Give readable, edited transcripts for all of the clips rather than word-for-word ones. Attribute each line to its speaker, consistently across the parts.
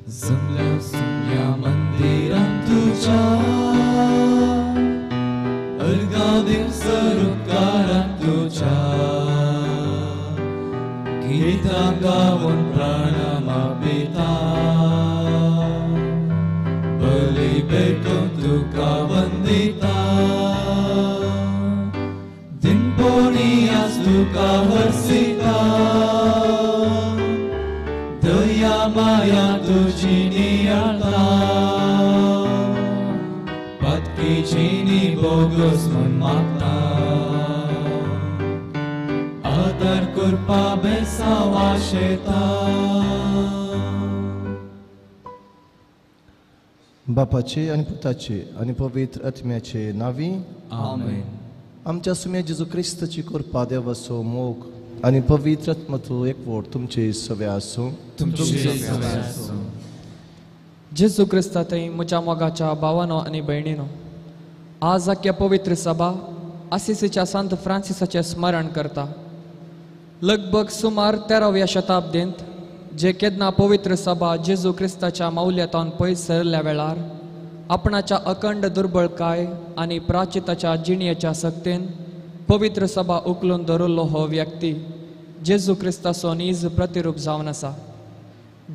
Speaker 1: जमल्या सुम्या मंदिरां तुज्या अर्गां दिवसर उपकारां तुज्या गितां गावन प्राणां पिता बली भेटून तुका वंदिता दिनपोणी आज तुका हरसिता दया माया तुजी नियाळता पातकीची बोगस म्हूण मागता आदर करपा बेसांव आशेता.
Speaker 2: बापाचे आनी पुताचे आनी पवित्र आत्म्याचे नांवी
Speaker 1: आमेन.
Speaker 2: आमच्या सुम्या जेजू क्रिस्ताची कृपा, देवाचो मोग आनी पवित्र आत्म्याचो एकवट तुमचे सवे आसूं.
Speaker 3: जेजू क्रिस्ता थंय म्हज्या मोगाच्या भावानो आनी भयणीनो, आज आख्या पवित्र सभा आसिसीच्या सांत फ्रांसिसाचें स्मरण करता. लगभग सुमार 13व्या शताब्दींत जे केन्ना पवित्र सभा जेजू क्रिस्ताच्या मावल्यातावन पयस सरल्या वेळार आपणाच्या अखंड दुर्बळकाय आनी प्राचिताच्या जिणयेच्या सक्तेन पवित्र सभा उखलून धरिल्लो हो व्यक्ती जेजू क्रिस्ताचो नीज प्रतिरूप जावन आसा.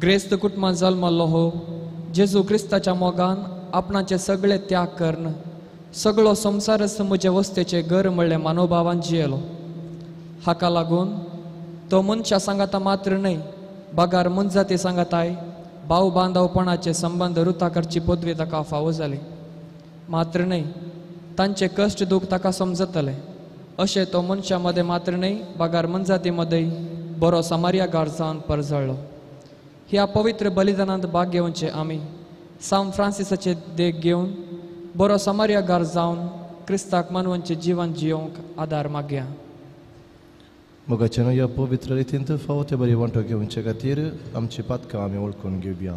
Speaker 3: ग्रेस्त कुटुंबांत जल्मल्लो हो जेजू क्रिस्ताच्या मोगान आपणाचे सगळे त्याग करून सगळो संवसारच म्हजे वस्तेचें घर म्हणलें मनोभावान जियेलो. हाका लागून तो मनशा सांगाता मात्र न्हय बगार मनजाती सांगाताय भाव बांदवपणाचे संबंद रुता करची पदवी ताका फावो जाली. मात्र न्हय तांचे कश्ट दूख ताका समजतले अशें तो मनशां मदें मात्र न्हय बगार मनजाती मदें बरो समार्यागार जावन परजळ्ळो. ह्या पवित्र बलिदानांत भाग घेवचे आमी सांत फ्रांसिसाचे देख घेवन बरो समार्यागार जावन क्रिस्ताक मानवांचें जिवन जियोवंक आदार मागया.
Speaker 2: मोगाचे ह्या पवित्र रितींत फावो ते बरी वांटो घेवचे खातीर आमची पातकां आमी वळखून घेवया.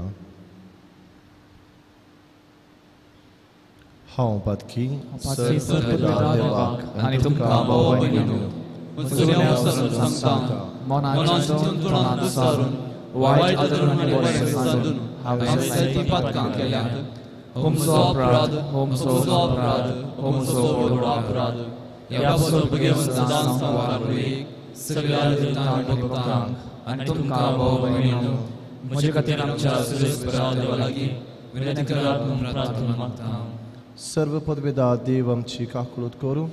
Speaker 2: हांव पातकी देवाक
Speaker 1: आनी तुमकां भाव भयणींनो सांगता मनान चिंतून सारून वायट आदरून आनी बरें सादून हांवें जायतीं पातकां केल्यांत. होमसो अपराध, होमसो अपराध, होमसो व्हडलो अपराध. ह्या पासून घेवन सदांच वावुरलें सगळ्या देवतांक भक्तांक आनी तुमकां भाव भयणींनो म्हजे खातीर आमच्या सुरेश्वरा देवा लागीं विनंती करात म्हूण प्रार्थना मागता.
Speaker 2: सर्व पदवेदा देव आमची काकळूत करूं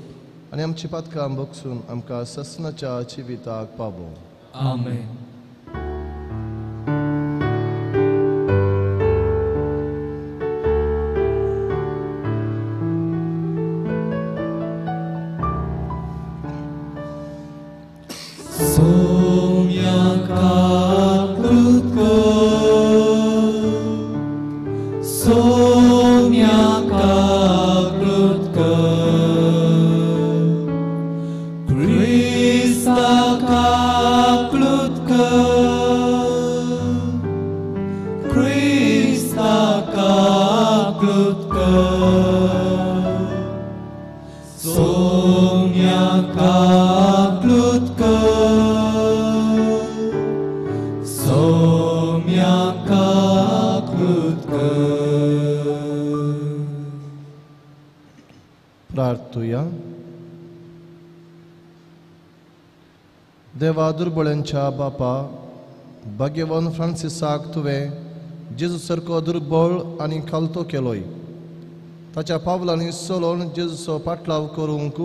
Speaker 2: आनी आमची पातकां बगसून आमकां ससनाच्या जिविताक पावोवं.
Speaker 1: आमेन.
Speaker 2: देवा दुर्बळ्यांच्या बापा, भाग्यवान फ्रांसिसाक तुवें जेजू सारको दुर्बळ आनी खालतो केलोय. ताच्या पावलांनी चलोवन जेजूचो पाटलाव करूंक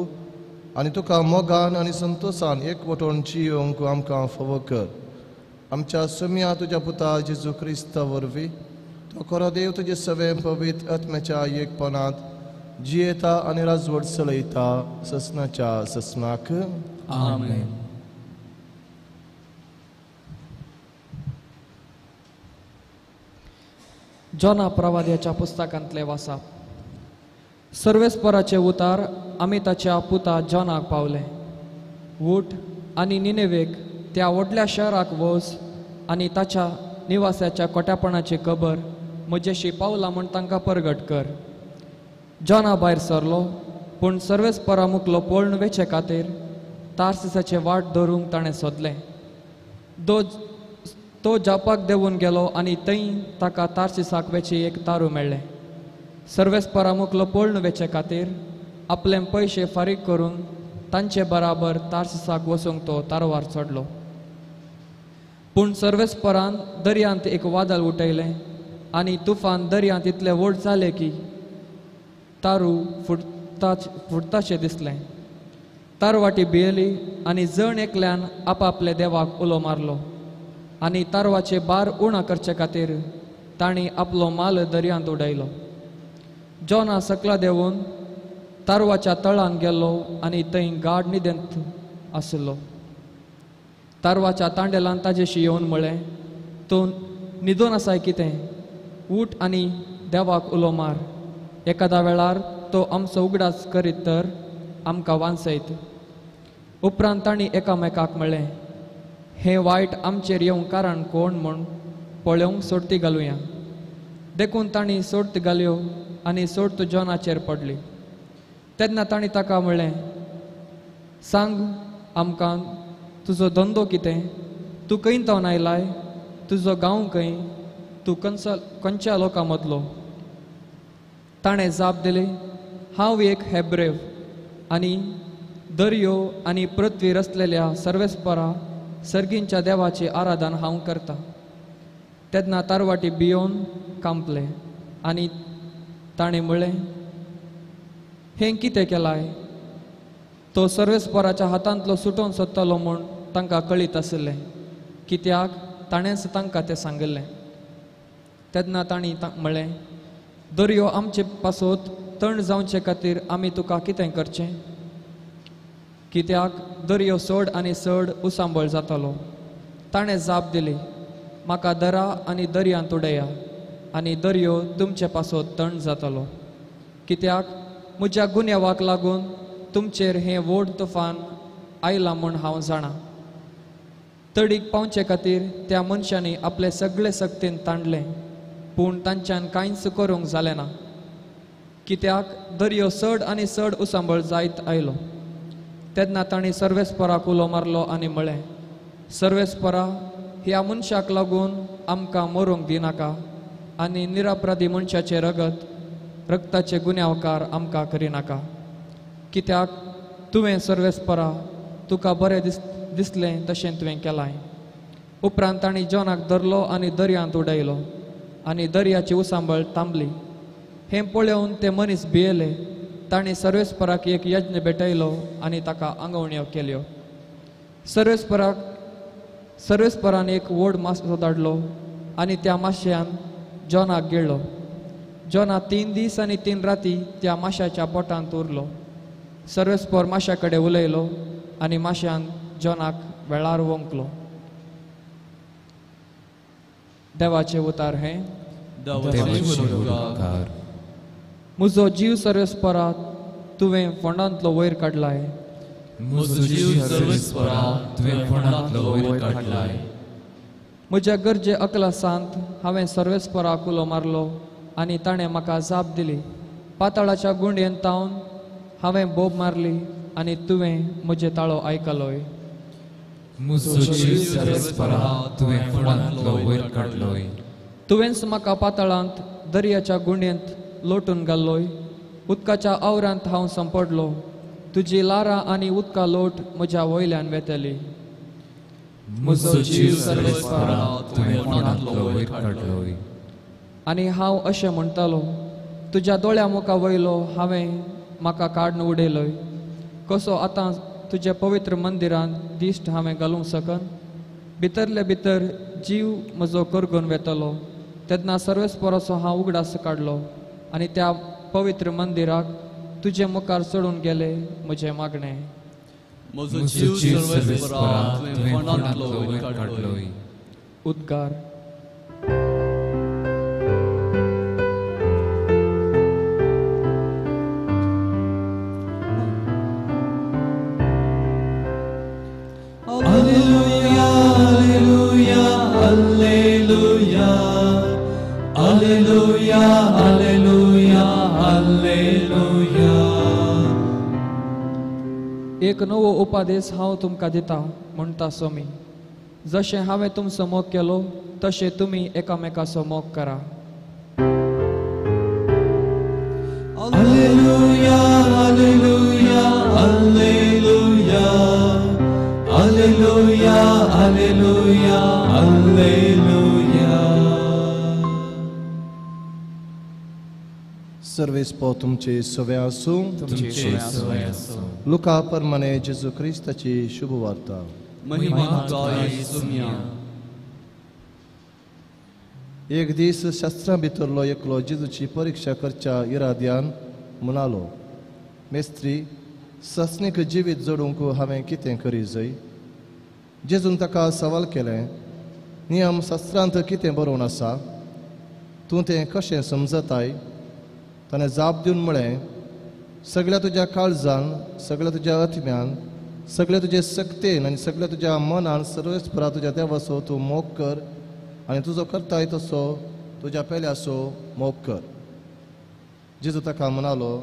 Speaker 2: आनी तुका मोगान आनी संतोशान एकवटून जियोवंक आमकां फावो कर. आमच्या सुम्या तुज्या पुता जेजू क्रिस्ता वरवीं तो खरो देव तुजे सवें पवित्र आत्म्याच्या एकपणांत जियेता आनी राजवट चलयता ससनाच्या ससनाक.
Speaker 1: आमेन.
Speaker 3: जोना प्रवाद्याच्या पुस्तकांतले वासाप. सर्वेस्पराचे उतार आमी ताच्या पुता जॉनाक पावले. वूट आनी निनेवेक त्या व्हडल्या शहराक वच आनी ताच्या निवासाच्या कोट्यापणाची खबर म्हजेशी पावला म्हूण तांकां परगट कर. जॉना भायर सरलो पूण सर्वेस्परा मुखलो पळून वेचे खातीर तार्सिसाचे वाट धरूंक ताणें सोदलें. तो जापाक देंवून गेलो आनी थंय ताका तार्सिसाक वेचें एक तारू मेळ्ळें. सर्वेस्परा मुखलो पळून वेचे खातीर आपले पयशे फारीक करून तांचे बराबर तार्सिसाक वचूंक तो तारवार चडलो. पूण सर्वेस्परान दर्यांत एक वादळ उठयलें आनी तुफान दर्यांत इतलें व्हड जालें की तारू फुटताशें दिसलें. तारवाटी भियेली आनी जण एकल्यान आपापल्या देवाक उलो मारलो आनी तारवाचे भार उणा करचे खातीर तांणी आपलो माल दर्यांत उडयलो. जॉना सकला देंवून तारवाच्या तळान गेलो आनी थंय गाड न्हिदेंत आशिल्लो. तारवाच्या तांडेलान ताजेशी येवन म्हळें, तूं न्हिदून आसाय कितें? उठ आनी देवाक उलो मार. एखाद्या वेळार तो आमचो उगडास करीत तर आमकां वांचयत. उपरांत तांणी एकामेकाक म्हळें, हें वायट आमचेर येवंक कारण कोण म्हूण पळोवंक सोडती घालुया. देखून तांणी सोडत घाल्यो आनी सोडत जॉनाचेर पडली. तेन्ना तांणी ताका म्हळें, सांग आमकां तुजो धंदो कितें? तूं खंय तावन आयलाय? तुजो गांव खंय? तूं खंयच्या लोकां मदलो? ताणें जाप दिली, हांव एक हेब्रेव आनी दर्यो आनी पृथ्वी रचलेल्या सर्वेस्परा सर्गींच्या देवाची आराधन हांव करतां. तेन्ना तारवाटी भियोवन कांपले आनी ताणें म्हळें, हें कितें केलाय? तो सर्वेस्पराच्या हातांतलो सुटोवन सोदतालो म्हूण तांकां कळीत आशिल्लें, कित्याक ताणेंच तांकां तें सांगिल्लें. तेन्ना तांणी म्हळें, दर्यो आमचे पासत तण जावचे खातीर आमी तुका कितें करचें? कित्याक दर्यो चड आनी चड उसांबळ जातालो. ताणें जाप दिली, म्हाका दरा आनी दर्यांत उडया आनी दर्यो तुमचे पासत तण जातालो. कित्याक म्हज्या गुन्यांवाक लागून तुमचेर हें व्हड तुफान आयलां म्हूण हांव जाणा. तडीक पावचे खातीर त्या मनशांनी आपले सगळे सक्तीन तांडलें, पूण तांच्यान कांयच करूंक जालें ना, कित्याक दर्यो चड आनी चड उसांबळ जायत आयलो. तेन्ना तांणी सर्वेस्पराक उलो मारलो आनी म्हळें, सर्वेस्परा, ह्या मनशाक लागून आमकां मरूंक दिनाका आनी निरापराधी मनशाचें रगताचे गुन्यांवकार आमकां करिनाका. कित्याक तुवें सर्वेस्परा तुका बरें दिसलें तशें तुवें केलां. उपरांत तांणी जॉनाक धरलो आनी दर्यांत उडयलो आनी दर्याची उसांबळ थांबली. हें पळोवन ते मनीस भियेले. तांणी सर्वेस्पराक एक यज्ञ भेटयलो आनी ताका आंगवण्यो केल्यो. सर्वेस्परान एक व्हड मासो धाडलो आनी त्या माश्यान जॉनाक गिळ्ळो. जॉना 3 दीस आनी 3 राती त्या माश्याच्या पोटांत उरलो. सर्वेस्पर माश्या कडेन उलयलो आनी माश्यान जॉनाक वेळार वोंकलो. देवाचे उतार हें. म्हजो जीव सर्वेस्परा तुवें फोंडांतलो वयर काडलाय. म्हज्या गरजे अकलासांत हांवें सर्वेस्पराक उलो मारलो आनी ताणें म्हाका जाप दिली. पाताळाच्या गुंडयेन तावन हांवें बोब मारली आनी तुवें म्हजे ताळो आयकलोय. तुवेंच म्हाका पाताळांत दर्याच्या गुंडयेंत लोटून घाल्लोय. उदकाच्या आवरांत हांव संपडलो. तुजी लारां आनी उदका लोट म्हज्या वयल्यान वेतली. आनी हांव अशें म्हणटालो, तुज्या दोळ्या मुखा वयलो हांवें म्हाका काडून उडयलोय. कसो आतां तुज्या पवित्र मंदिरांत दिश्ट हांवें घालूंक सकन? भितरले भितर जीव म्हजो करगून वेतलो. तेन्ना सर्वेस्पराचो हांव उगडास काडलो आनी त्या पवित्र मंदिराक तुजे मुखार चडून गेले म्हजें मागणें. उद्गार.
Speaker 1: Alleluia, Alleluia, Alleluia, Alleluia, Alleluia, Alleluia.
Speaker 3: एक नवो उपदेश हांव तुमकां दिता म्हणटा स्वामी, जशें हांवें तुमचो मोग केलो तशें तुमी एकामेकाचो मोग करा.
Speaker 1: Alleluia, alleluia, alleluia, alleluia, alleluia, alleluia.
Speaker 2: सर्वेस्पो तुमचे सवे आसूं.
Speaker 1: तुमचे सवे आसूं.
Speaker 2: लुका प्रमाणे जेजू क्रिस्ताची शुभवार्ता.
Speaker 1: महिमा तुका येसुम्या.
Speaker 2: एक दीस शास्त्रां भितरलो एकलो जेजूची परिक्षा करच्या इराद्यान म्हणालो, मेस्त्री, सासणीक जिवीत जोडूंक हांवें कितें करी जाय? जेजून ताका सवाल केलें, नियम शास्त्रांत कितें बरोवन आसा, तूं तें कशें समजताय? ताणें जाप दिवन म्हळें, सगळ्या तुज्या काळजान, सगळ्या तुज्या आत्म्यान, सगळ्या तुजे सक्तेन आनी सगळ्या तुज्या मनान सर्वेस्परा तुज्या देवाचो तूं मोग कर आनी तुजो करताय तसो तुज्या पेल्याचो मोग कर. जेजू ताका म्हणालो,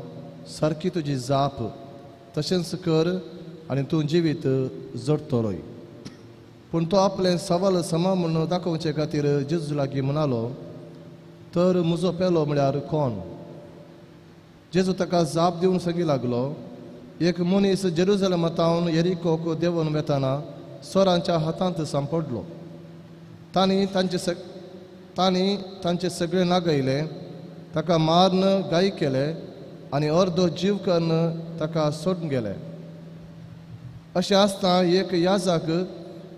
Speaker 2: सारकी तुजी जाप, तशेंच कर आनी तूं जिवीत जोडटलोय. पूण तो आपलें सवाल समा म्हूण दाखोवचे खातीर जेजू लागीं म्हणालो, तर म्हजो पेलो म्हळ्यार कोण? जेजू ताका जाप दिवन सांगी लागलो, एक मनीस जेरुजलेमांत येरिकोक देंवन वेतना चोरांच्या हातांत सांपडलो. तांणी तांचे सगळे नागयले, ताका मारून गाय केले आनी अर्दो जीव करून ताका सोडून गेले. अशें आसतना एक याजक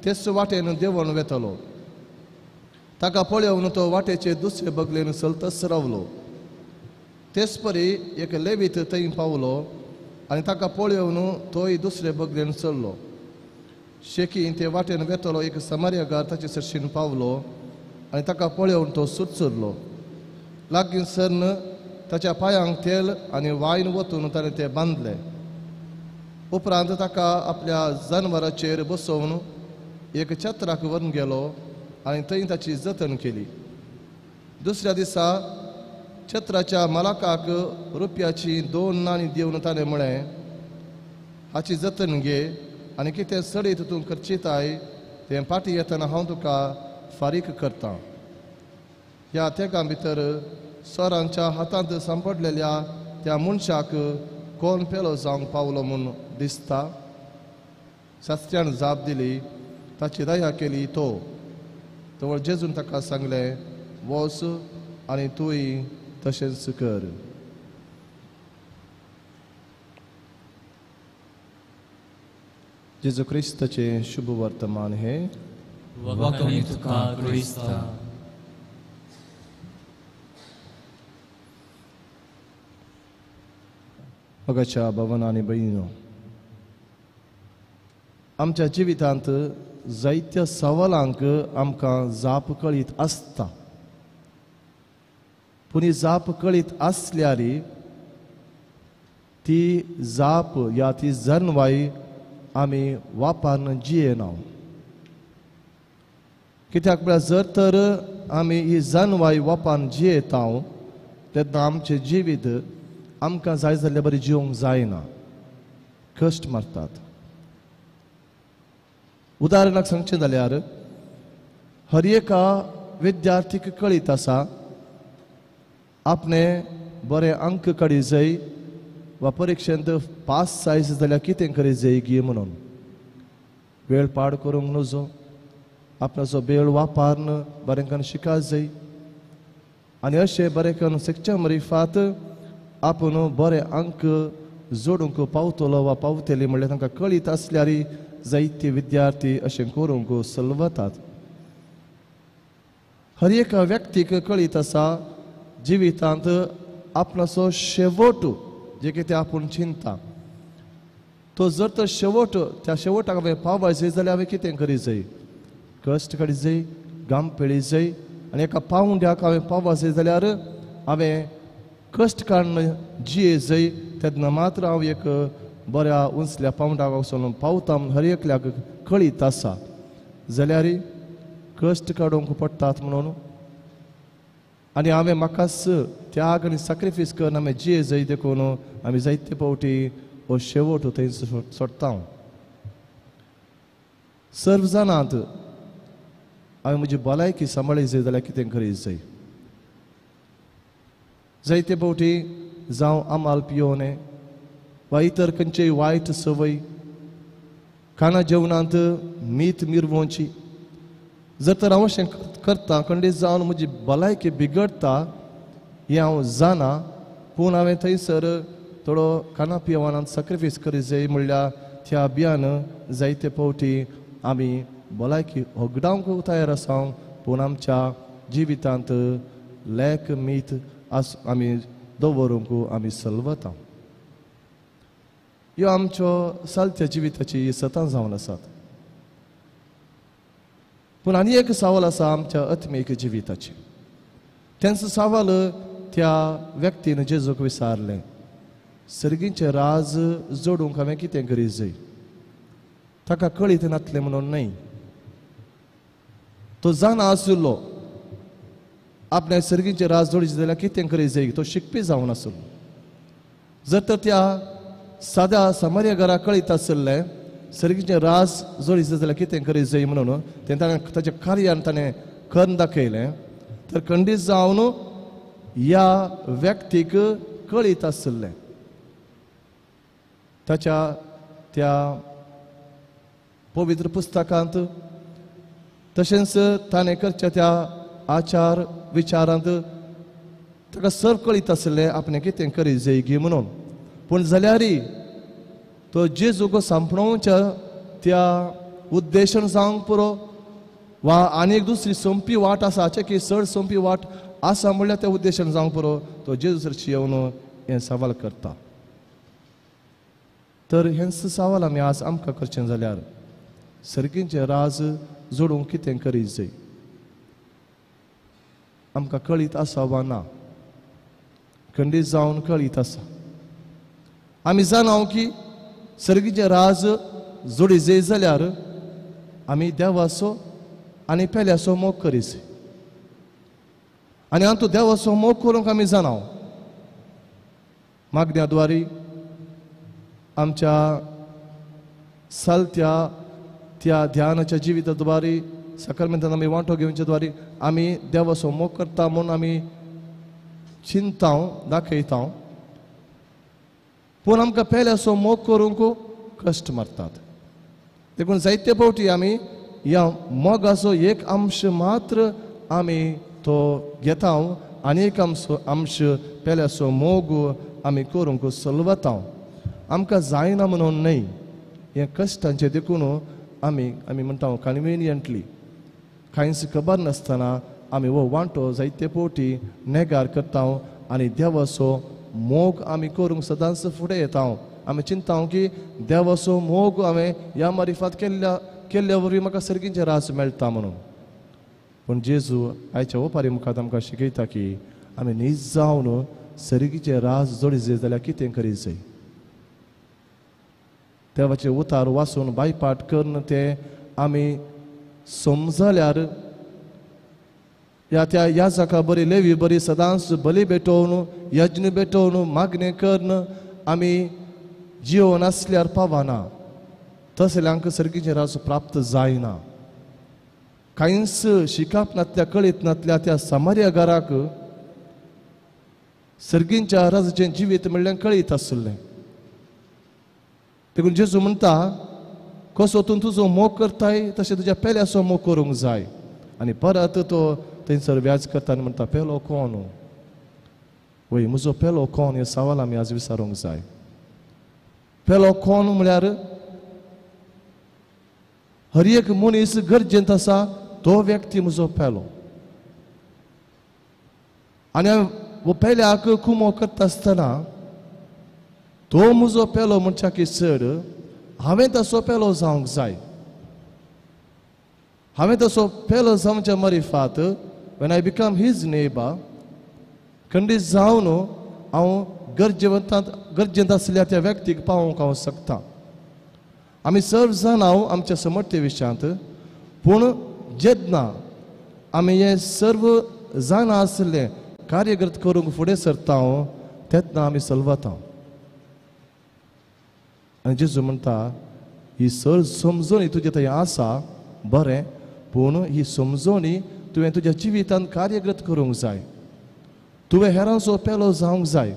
Speaker 2: तेच वाटेन देंवन वेतालो. ताका पळोवन तो वाटेचे दुसरे बगलेन चलतच रावलो. तेच परी एक लेवीत थंय पावलो आनी ताका पळोवन तोय दुसरे बगलेन चल्लो. शेकी ते वाटेन वेतलो एक समार्यागार ताचे सरशीन पावलो आनी ताका पळोवन तो सुरसुरलो. लागीं सरन ताच्या पांयांक तेल आनी वायन वतून ताणें ते बांदले. उपरांत ताका आपल्या जानवराचेर बसोवन एक छत्राक व्हरून गेलो आनी थंय ताची जतन केली. दुसऱ्या दिसा छत्राच्या मालकाक रुपयाची 2 नाणीं दिवन ताणें म्हळें, हाची जतन घे आनी कितें सडीत तूं खर्चिताय तें फाटीं येतना हांव तुका फारीक करतां. ह्या तेगां भितर चोरांच्या हातांत सांपडलेल्या त्या मनशाक कोण पेलो जावंक पावलो म्हूण दिसता? शास्त्र्यान जाप दिली, ताची दया केली तो. तवळ जेजून ताका सांगलें, वच आनी तूंय तशेंच कर. जेजू क्रिस्ताचें शुभ वर्तमान हें.
Speaker 1: वखणी तुका क्रिस्ता.
Speaker 2: मोगाच्या भावांनो आनी भयणींनो, आमच्या जिवितांत जायत्या सवालांक आमकां जाप कळीत आसता. पूण ही जाप कळीत आसल्यार ती जाप या ती जनवाय आमी वापरून जियेना. कित्याक म्हळ्यार जर तर आमी ही जनवाय वापरून जियेता तेन्ना आमचें जिवीत आमकां जाय जाल्ले बरें जिवंक जायना, कश्ट मारतात. उदाहरणाक सांगचें जाल्यार हर एका विद्यार्थीक कळीत आसा आपणे बरे अंक काडी जाय वा परिक्षेंत पास जाय जाल्यार कितें करी जाय गी म्हणून. वेळ पाड करूंक नजो, आपणाचो वेळ वापरून बरें करून शिका जाय आनी अशें बरें करून शिकच्या मरिफात आपूण बरे अंक जोडूंक पावतलो वा पावतली म्हणल्यार तांकां कळीत आसल्यार जायते विद्यार्थी अशें करूंक सलवतात. हर एका व्यक्तीक कळीत आसा जिवितांत आपणाचो शेवट जे कितें आपूण चिंता तो जर तर शेवट त्या शेवटाक हांवें पावय जाय जाल्यार हांवें कितें करी जाय, कश्ट काडी जाय, घाम पेळी जाय आनी एका पावंड्याक हांवें पावय जाय जाल्यार हांवें कश्ट काडून जिये जाय तेन्ना मात्र हांव एक बऱ्या उंचल्या पावंड्याक वचून पावता म्हूण हर एकल्याक कळीत आसा. जाल्यार कश्ट काडूंक पडटात म्हणून आनी हांवें म्हाकाच त्याग आनी सॅक्रिफायस करून हांवें जिये जाय देखून आमी जायते फावटी हो शेवट थंय सोडटा. सर्व जाणांत हांवें म्हजी भलायकी सांबाळी जाय जाल्यार कितें करीत जाय? जायते फावटी जावं आमाल पियोवने वा इतर खंयचेय वायट संवय, खाणा जेवणांत मीठ मिरवोवची, जर तर हांव अशें करता खंडीत जावन म्हजी भलायकी बिगडटा हें हांव जाणा, पूण हांवें थंयसर थोडो खाणा पियेवनांत सॅक्रिफायस करीत जाय म्हणल्यार त्या अभियान जायते फावटी आमी भलायकी होगडावंक तयार आसा, पूण आमच्या जिवितांत लेख मीत आस आमी दवरूंक आमी सलवता. ह्यो आमच्यो सालत्या जिविताची सतां जावन आसात. पूण आनी एक सवाल आसा आमच्या आत्मीक जिविताची. तेंच सवाल त्या व्यक्तीन जेजूक विचारलें, सर्गीचें राज जोडूंक हांवें कितें करीत जाय? ताका कळीत नातलें म्हणून न्हय, तो जाणा आशिल्लो आपल्या सर्गीचें राज जोडचें जाल्यार कितें करीत जाय, तो शिकपी जावन आशिल्लो. जर तर त्या साद्या सामान्य घरा कळीत आशिल्लें सर्गीचें राज जोडचें जाल्यार कितें करीत जाय म्हणून तें ताणें ताच्या कार्यान ताणें करून दाखयलें, तर खंडीत जावन ह्या व्यक्तीक कळीत आशिल्लें. ताच्या त्या पवित्र पुस्तकांत तशेंच ताणें करच्या त्या आचार विचारांत ताका सर्व कळीत आशिल्लें आपणें कितें करीत जाय गी म्हणून. पूण जाल्यारय तो जेजूक सांपडोवच्या त्या उद्देशान जावंक पुरो वा आनी एक दुसरी सोंपी वाट आसा, हाचे की चड सोंपी वाट आसा म्हणल्यार त्या उद्देशान जावंक पुरो, तो जेजू सरशी येवन हें सवाल करता. तर हेंच सवाल आमी आज आमकां करचें जाल्यार सर्गीचें राज जोडूंक कितें करीत जाय? आमकां कळीत आसा वा ना? खंडीत जावन कळीत आसा. आमी जाणा की सर्गीचें राज जोडी जाय जाल्यार आमी देवाचो आनी पेल्याचो मोग करीत जाय, आनी हातूंत देवाचो मोग करूंक आमी जाणा मागण्या द्वारी आमच्या सालत्या त्या ध्यानाच्या जिविता द्वारी साकरमेंतान आमी वांटो घेवच्या द्वारी आमी देवाचो मोग करता म्हूण आमी चिंता दाखयता, पूण आमकां पेल्याचो मोग करूंक कश्ट मारतात. देखून जायते फावटी आमी ह्या मोगाचो एक अंश मात्र आमी तो घेता आनी एक अंश पेल्याचो मोग आमी करूंक सलवता. आमकां जायना म्हणून न्हय, हें कश्टांचें देखून आमी आमी म्हणटा कन्विनियंटली कांयच खबर नासतना आमी हो वांटो जायते फावटी नेगार करता आनी देवाचो मोग आमी करूंक सदांच फुडें येता. आमी चिंता की देवाचो मोग हांवें ह्या मारिफात केल्ल्या वरवीं म्हाका सर्गीचें राज मेळटा म्हणून. पूण जेजू आयच्या ओपारी मुखार आमकां शिकयता की आमी नीज जावन सर्गीचें राज जोडी जाय जाल्यार कितें करीत जाय? देवाचे उतार वाचून बायपाट करून ते आमी समजल्यार ह्या त्या याजका बरी लेवी बरी सदांच बली भेटोवन यज्ञ भेटोवन मागणें करून आमी जिवन आसल्यार पावना, तसल्यांक सर्गीचें राज प्राप्त जायना. कांयच शिकप नातल्या कळीत नातल्या त्या सामार्या घराक सर्गींच्या राजाचें जिवीत म्हणल्यार कळीत आशिल्लें. देखून जेजू म्हणटा कसो तूं तुजो मोग करताय तशें तुज्या पेल्याचो मोग करूंक जाय. आनी परत तो थंयसर व्याज करता आनी म्हणटा पेलो कोण? वय म्हजो पेलो कोण? हें सवाल आमी आज विचारूंक जाय. पेलो कोण म्हळ्यार हर एक मनीस गरजेंत आसा तो व्यक्ती म्हजो पेलो. आनी हांव पेल्याक कुमो करता आसतना तो म्हजो पेलो म्हणच्या की चड हांवें तसो पेलो जावंक जाय. हांवें तसो पेलो जावच्या मरिफात when I become his neighbour खंडीत जावन हांव गरजेंत आसल्या त्या व्यक्तीक पावोवंक हांव शकता. आमी सर्व जाण आमच्या समर्थ्य विशयांत, पूण जेन्ना आमी हें सर्व जाणा आसलें कार्यरत करूंक फुडें सरता तेन्ना आमी सलवता. आनी जेजू म्हणटा ही सर समजून तुजें थंय आसा बरें, पूण ही समजोणी तुवें तुज्या जिवितांत कार्यरत करूंक जाय. तुवें हेरांचो पेलो जावंक जाय.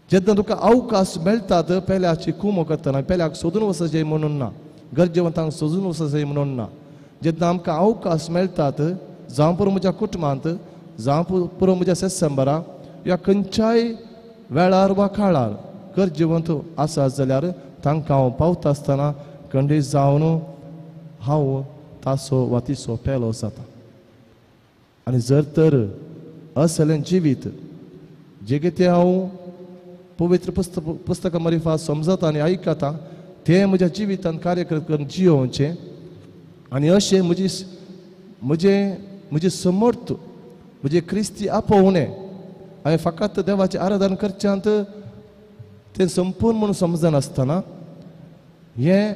Speaker 2: जेन्ना तुका अवकाश मेळटात पेल्याची कुमो करतना पेल्याक सोदून वचचें म्हणून ना, गरजेवंतांक सोदून वचचें म्हणून ना. जेन्ना आमकां अवकाश मेळटात, जावं पुरो म्हज्या कुटुंबांत, जावं पुरो म्हज्या सेसंबरा, ह्या खंयच्याय वेळार वा काळार गरजेवंत आसा जाल्यार तांकां हांव पावता आसतना खंडीत जावन हांव ताचो वा तिचो पेलो जाता. आनी जर तर असलें जिवीत जें कितें हांव पवित्र पुस्तकां मारिफात समजता आनी आयकता तें म्हज्या जिवितांत कार्यक्रम करून जियोवचें आनी अशें म्हजी म्हजें म्हजें समर्थ म्हजें क्रिस्ती आपोवणें हांवें फकत देवाचें आराधन करच्यांत तें संपूर्ण म्हणून समजनासतना हें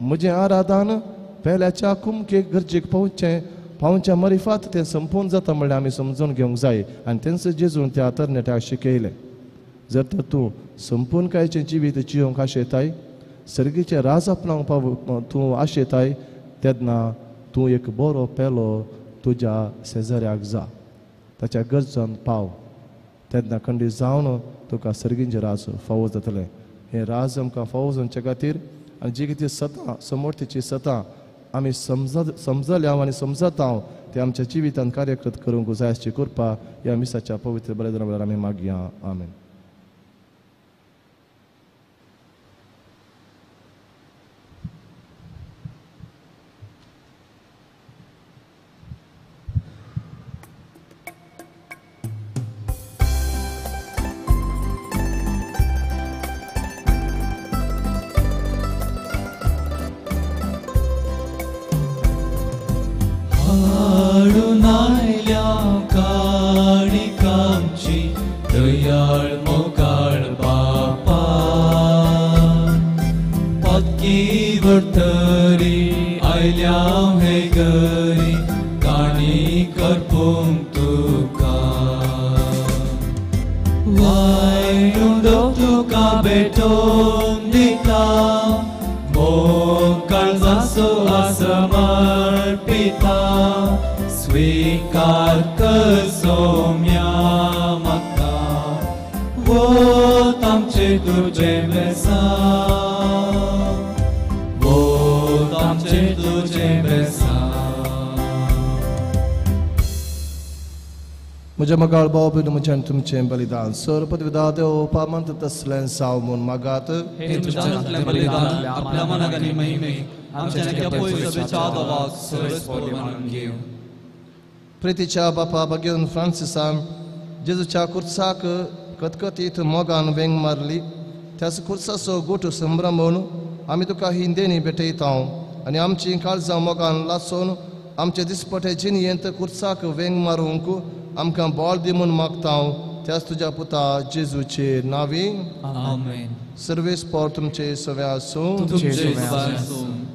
Speaker 2: म्हजें आराधन पेल्याच्या कुमकेक गरजेक पावचें पावच्या मरिफात तें संपूर्ण जाता म्हणल्यार आमी समजून घेवंक जाय. आनी तेंच जेजून त्या तरणाट्याक शिकयलें, जर तर तूं संपूर्णकायेचें जिवीत जियोवंक आशेताय, सर्गीचें राज आपणावंक तूं आशेताय, तेन्ना तूं एक बरो पेलो तुज्या शेजाऱ्याक जा, ताच्या गरजान पाव, तेन्ना खंडीत जावन तुका सर्गीचें राज फावो जातलें. हें राज आमकां फावो जावचे खातीर आनी जी कितें सतां समर्थीची सतां आमी समजल्या आनी समजता ते आमच्या जिवितांत कार्यकृत करूंक जाय अशी कृपा ह्या मिसाच्या पवित्र बलिदाना वेळार आमी मागया. आमेन. म्हज्या मगाळ भाव भयण म्हज्यान तुमचें बलिदान सर पदविदा देव पामंत तसलें साव म्हूण मागात. प्रितीच्या बापा बागेवन फ्रांसिसान जेजूच्या कुर्साक कतकतीत मोगान वेंग मारली, त्याच कुर्साचो गोटू संभ्रमून आमी तुका ही देणी भेटयता आनी आमची काळजां मोगान लासून आमचे दिसपटे जिणयेंत कुर्साक वेंग मारूंक आमकां बळ दी म्हूण मागता त्याच तुज्या पुता जेजूचे नांवी.
Speaker 1: आमेन.
Speaker 2: सर्वेस पोर तुमचे सवे आसूं.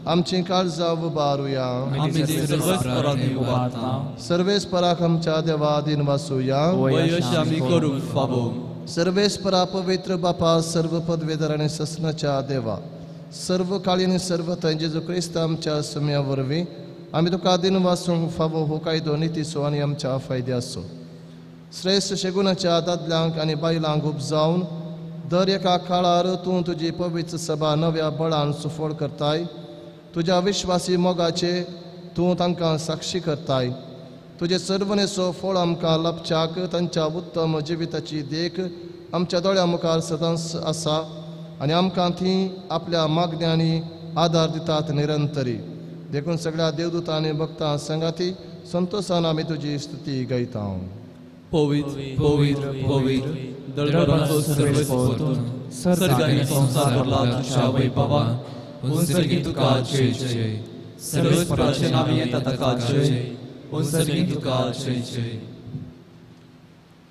Speaker 2: आमची काळजां उबारुया. सर्वेस पराक आमच्या देवा दिन वासूया. सर्वेस परा पवित्र बापा सर्व पदवेधर आनी ससनाच्या देवा सर्व काळी सर्व थंय जेजू क्रिस्त आमच्या सम्या वरवीं आमी तुका दिन वासूंक फावो हो कायदो नितीचो आनी आमच्या फायद्याचो. श्रेश्ठ शेगुणाच्या दादल्यांक आनी बायलांक उपजावन दर एका काळार तूं तुजी पवित्र सभा नव्या बळान सुफळ करताय. तुज्या विश्वासी मोगाचे तूं तांकां साक्षी करताय. तुजे सर्वनेचो फळ आमकां लाभच्याक तांच्या उत्तम जिविताची देख आमच्या दोळ्या मुखार सदांच आसा आनी आमकां ती आपल्या मागण्यांनी आदार दितात निरंतरी. देखून सगळ्या देवदूतांनी भक्तां संगाती संतोषान आमी तुजी स्तुती गायता.
Speaker 1: पवित्र पवित्र पवित्र दळभराचो सर्वेस्पर सर्ग आनी संवसार भरला तुज्या वैभवान. उंसर्गी तुका जय जय. सर्वेस्पराचे नांव येता ताका जय. उंसर्गी तुका जय जय.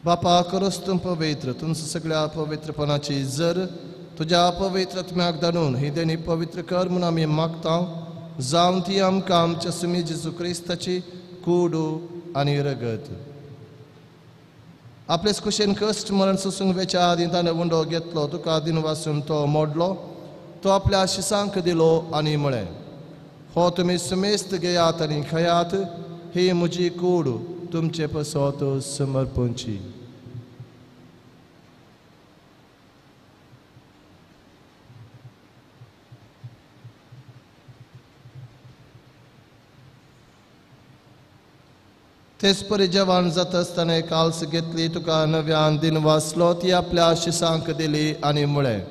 Speaker 2: बापा करोस तूं पवित्र तुमचं सगळ्या पवित्रपणाची जर तुज्या पवित्र आत्म्याक धाडून ही देणी पवित्र कर म्हूण आमी मागता. जावन ती आमकां आमच्या सुमी जेजू क्रिस्ताची कूड आनी रगत. आपलेच कुशेन कश्ट मरण सोसूंक वेच्या आदीं ताणें उंडो घेतलो, तुका दिन वासून तो मोडलो, तो आपल्या शिसांक दिलो आनी म्हळें, हो तुमी सुमेस्त घेयात आनी खायात, ही म्हजी कूड तुमचे पसत समर्पणची. तेच परी जेवण जाता आसतना काल्स घेतली, तुका नव्यान दिन वाचलो, ती आपल्या शिसांक दिली आनी म्हळें,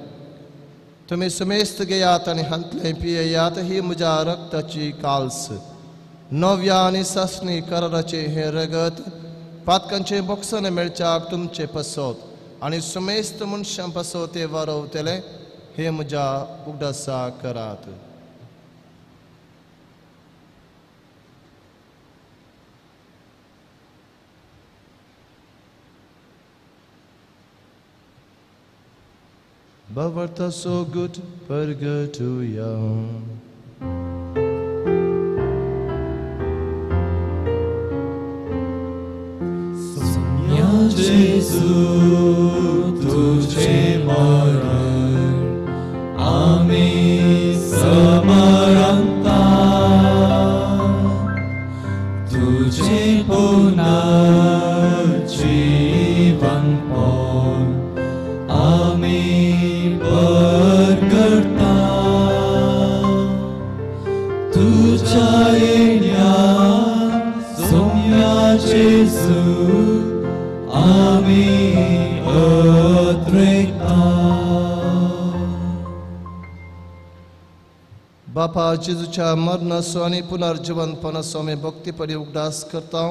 Speaker 2: तुमी सुमेस्त घेयात आनी हांतलें पियेयात, ही म्हज्या रक्ताची काल्स, नव्या आनी सासणी कराराचें हें रगत पातकांचें बोक्सां मेळच्याक तुमचे पसत आनी सुमेस्त मनशां पासत तें वारवतलें, हें म्हज्या उगडासा करात. Bavarta so good purgatoria.
Speaker 1: Sonia Jesu तुझे मरण आम्ही समरंता, तुझे पुनर्जीवन पण आम्ही परगटता, तुझ्या येण्या सोम्या जेजू आम्ही अद्रेकता.
Speaker 2: बापा जेजूच्या मरणाचो आनी पुनर्जिवनपणाचो आमी भक्तीपणी उगडास करता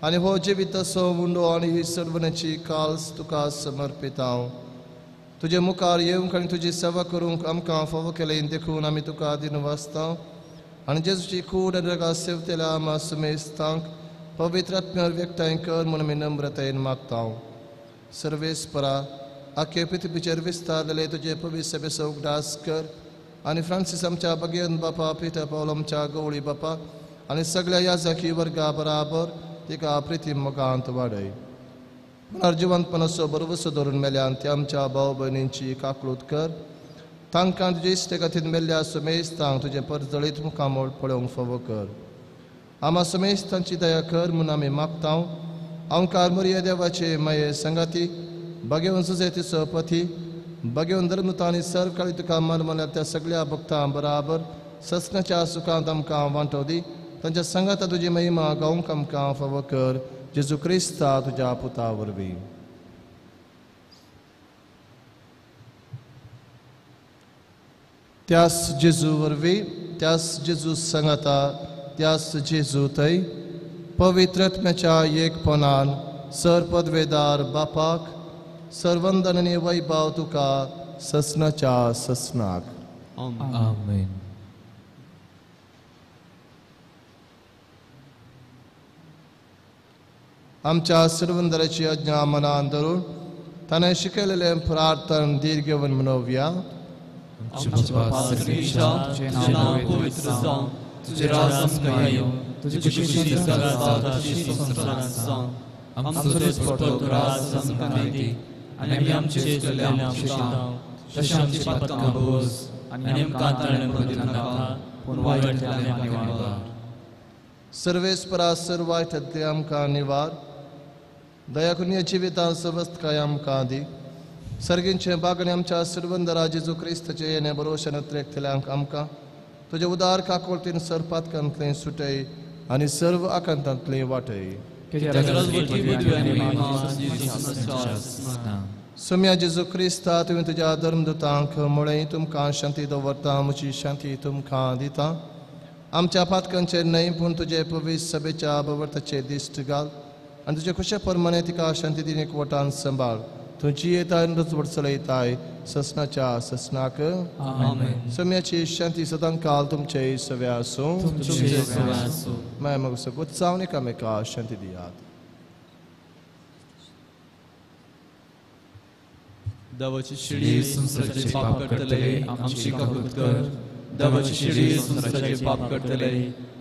Speaker 2: आनी हो जिविताचो उंडो आनी ही सर्वण्याची काल्स तुका समर्पिता. तुजे मुखार येवंक आनी तुजी सेवा करूंक आमकां फावो केलें देखून आमी तुका दिनवासता आनी जेजूची कूड आनी रगात सेवतेल्या आमा सुमेस्तांक पवित्र आत्म्यार व्यक्ताय कर म्हूण आमी नम्रतायेन मागता. सर्वेस्परा आखे पृथ्वीचेर विस्तारलेले तुजे पवित्र सभेचो उगडास कर आनी फ्रांसीस आमच्या बगेन बापा, पिटर पावल आमच्या गवळी बापा आनी सगळ्या याजकी वर्गा बराबर तिका प्रिती मोगांत वाडय. पुनर्जिवंतपणाचो भरवसो धरून मेल्यान ते आमच्या भाव भयणींची काकळूत कर, तांकां तुजे इश्टे खातीर मेल्ल्या सुमेस्तांक तुजें परजळीत मुखामळ पळोवंक फावो कर. आमा सुमेस्तांची दया कर म्हूण आमी मागता. आमकार मोरया देवाचे माये संगाती बागेवन सुजेतीचो पथी बागेवन धर्मता आनी सर्व काळी तुका मन त्या सगळ्या भक्तां बराबर ससनाच्या सुखांत आमकां वांटो दी. तांच्या संगाता तुजी महिमा गावंक आमकां फावो कर, जेजू क्रिस्ता तुज्या पुता वरवीं. त्यास जेजू वरवीं, त्यास जेजू संगाता, त्यास जेजू थंय पवित्र आत्म्याच्या एकपणान सर पदवेदार बापाक सर्वंदन आनी वैभव तुका ससनाच्या ससनाक.
Speaker 1: आमेन.
Speaker 2: आमच्या सर्वंदराची आज्ञा मनान धरून ताणें शिकयलेलें प्रार्थन धीर घेवन म्हणोवया.
Speaker 1: आमच्या बापा सर्वेशा, तुजें नांव पवित्र जावं, तुजें राज आमकां येवं, तुजी खुशी स्वर्गांत जाता तशी संवसारांत जावं. आमचो दिसपट्टो ग्रास आमकां दी आनी आमी आमचे चुकल्ले आमकां क्षमता, तशें आमची पातकां भोस आनी आमकां ताळें दिवनाका, पूण वायटांतल्यान आमकां निवार.
Speaker 2: सर्वेस्परा सर्व वायटांतल्यान आमकां निवार. दया करून ह्या जिवितांत सवस्तकाय आमकां दी. सर्गींचे बागणे आमच्या सर्वंदरा जेजू क्रिस्ताचे येणे भरोशान उतरेकतल्यांक आमकां तुजे उदार काकोळतीन सर्पातकांतलें सुटय आनी सर्व आकांतांतलें वाटय. सोम्या जेजू क्रिस्ता, तुवें तुज्या धर्मदूतांक म्हळें, तुमकां शांती दवरता, म्हजी शांती तुमकां दिता. आमच्या पातकांचेर न्हय पूण तुजे पवित्र सभेच्या बवर्थाचेर दिश्ट घाल आनी तुजे खुशे प्रमाणे तिका शांती दिन एकवटान सांबाळ. तूं जियेताय आनी रुजवट चलयताय ससनाच्या ससनाक. सोम्याची शांती सदांकाल तुमचे सवे आसूं. माय मग उत्साव एकामेका शांती दियात.
Speaker 1: देवाची शिडी संवसाराचे पाप करतले आमची काकूत कर. देवाची शिडी संवसाराचे पाप करतले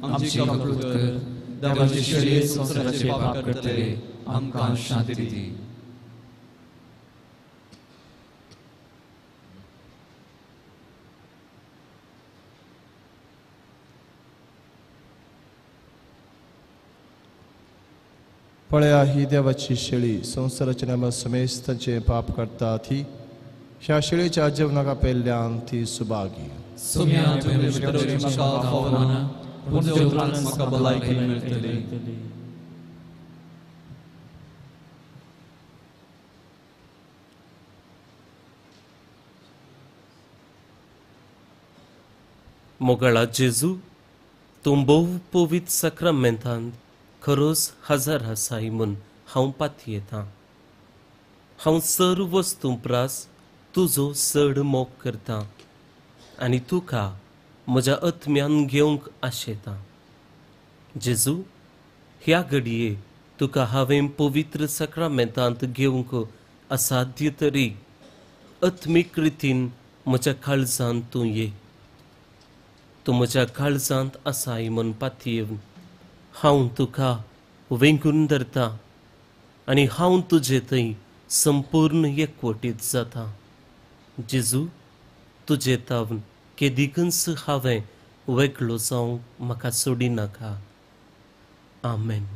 Speaker 1: आमची काकूत कर. देवाची शिडी संवसाराचे पाप करतले आमकां शांती दी.
Speaker 2: पळया ही देवाची शेळी, संवसाराच्या नामा समेस्त तांचें पाप काडटा ती ह्या शेळीच्या जेवणाक आपयल्ल्यान ती सुभागी.
Speaker 1: सोम्या तुवें भितर म्हाका फावना, पूण तुज्या उतरान म्हाका भलायकी मेळटली.
Speaker 4: मोगाळा जेजू, तूं भोव पवित्र साक्रामेंतांत खरोच हजर आसाय म्हूण हांव पातयेतां. हांव सर्व वस्तूं प्रास तुजो चड मोग करतां आनी तुका म्हज्या आत्म्यान घेवंक आशेतां. जेजू, ह्या घडये तुका हांवें पवित्र साक्रामेंतांत घेवंक असाध्य तरी आत्मीक रितीन म्हज्या काळजांत तूं ये. तूं म्हज्या काळजांत आसाय म्हूण पातयेवन हांव तुका वेंगून धरता आनी हांव तुजे थंय संपूर्ण एकवटीत जाता. जेजू, तुजे तावन केदिकूच हांवें वेगळो जावंक म्हाका सोडिनाका. आमेन.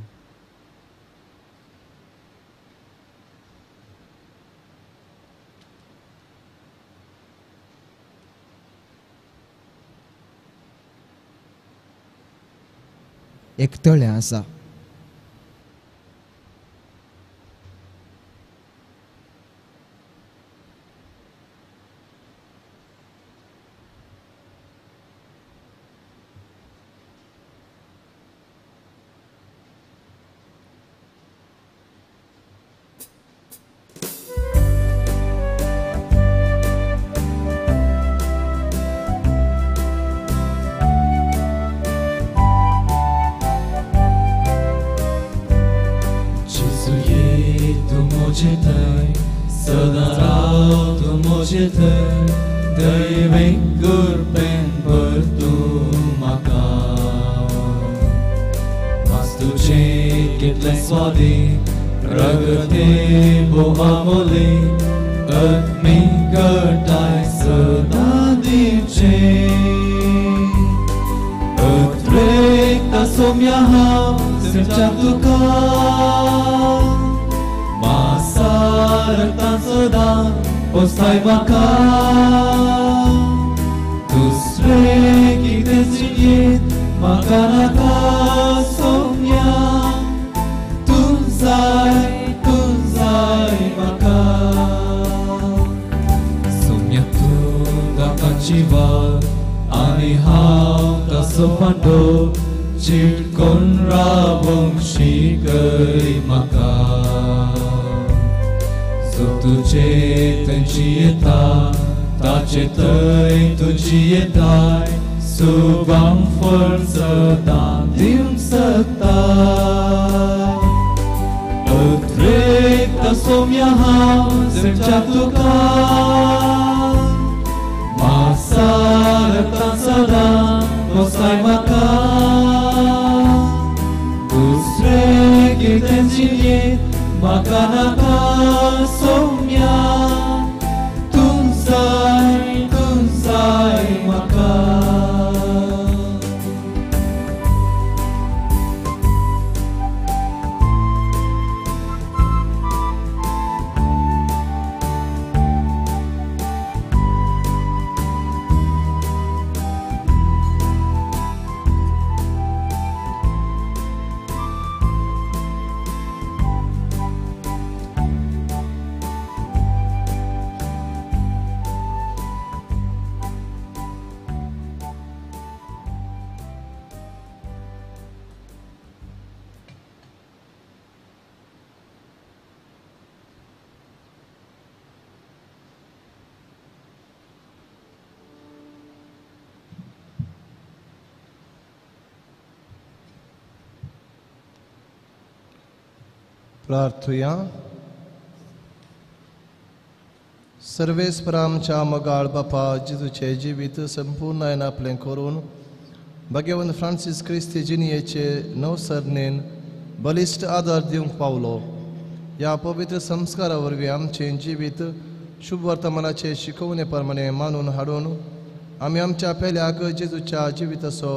Speaker 5: एक तळें आसा.
Speaker 2: प्रार्थुया. सर्वेस्पर आमच्या मोगाळ बापा जेजूचें जिवीत संपूर्ण आयन आपलें करून भाग्यवंत फ्रांसीस क्रिस्ती जिणयेचे नवसरणेन बलिश्ट आदार दिवंक पावलो. ह्या पवित्र संस्कारा वरवीं आमचें जिवीत शुभ वर्तमानाचे शिकोवणे प्रमाणे मानून हाडून आमी आमच्या पेल्याक जेजूच्या जिविताचो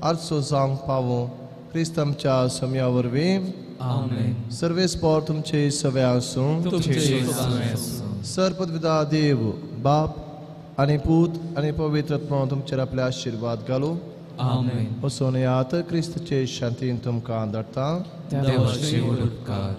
Speaker 2: आरसो जावंक पावूं. क्रिस्त आमच्या समया वरवीं.
Speaker 1: आमेन.
Speaker 2: सर्वेस्पोर तुमचे सवे आसूं. सर पदविदा देव बाप आनी पूत आनी पवित्र आत्मो तुमचेर आपले आशिर्वाद घालूं.
Speaker 1: आमेन.
Speaker 2: वचून यात क्रिस्तचे शांतीन तुमकां धाडटा.
Speaker 1: देवाचे उपकार.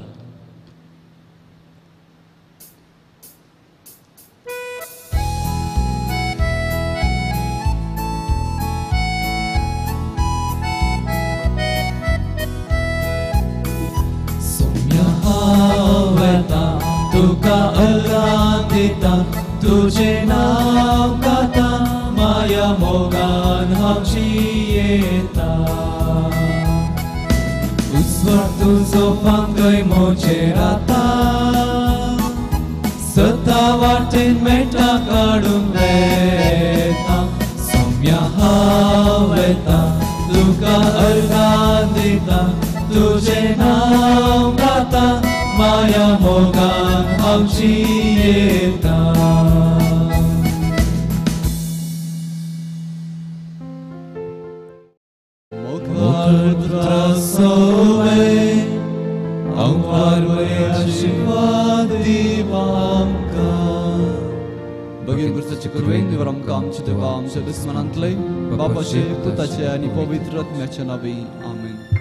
Speaker 6: तुका अल्लान दिता तुझे नाव गाता माया मोगान हांव जियेता. उस्वार तुजो फांकय म्हजेर आतां सता वाटेन मेटा काडूंक वेता. सोम्या हांव वेता तुका अर्गान दिता तुझे नाव गाता माया मोगान हांव जियेता. मोगाळ पुत्रा सोवे हांव पारवय आशिर्वाद दिवा आमकां.
Speaker 1: भगीन क्रिस्ताचे कृपेन देव आमकां आमच्या देवा आमच्या दुस्मनांतले बापाचे पुताचे आनी पवित्र आत्म्याच्या नांवी. आमेन.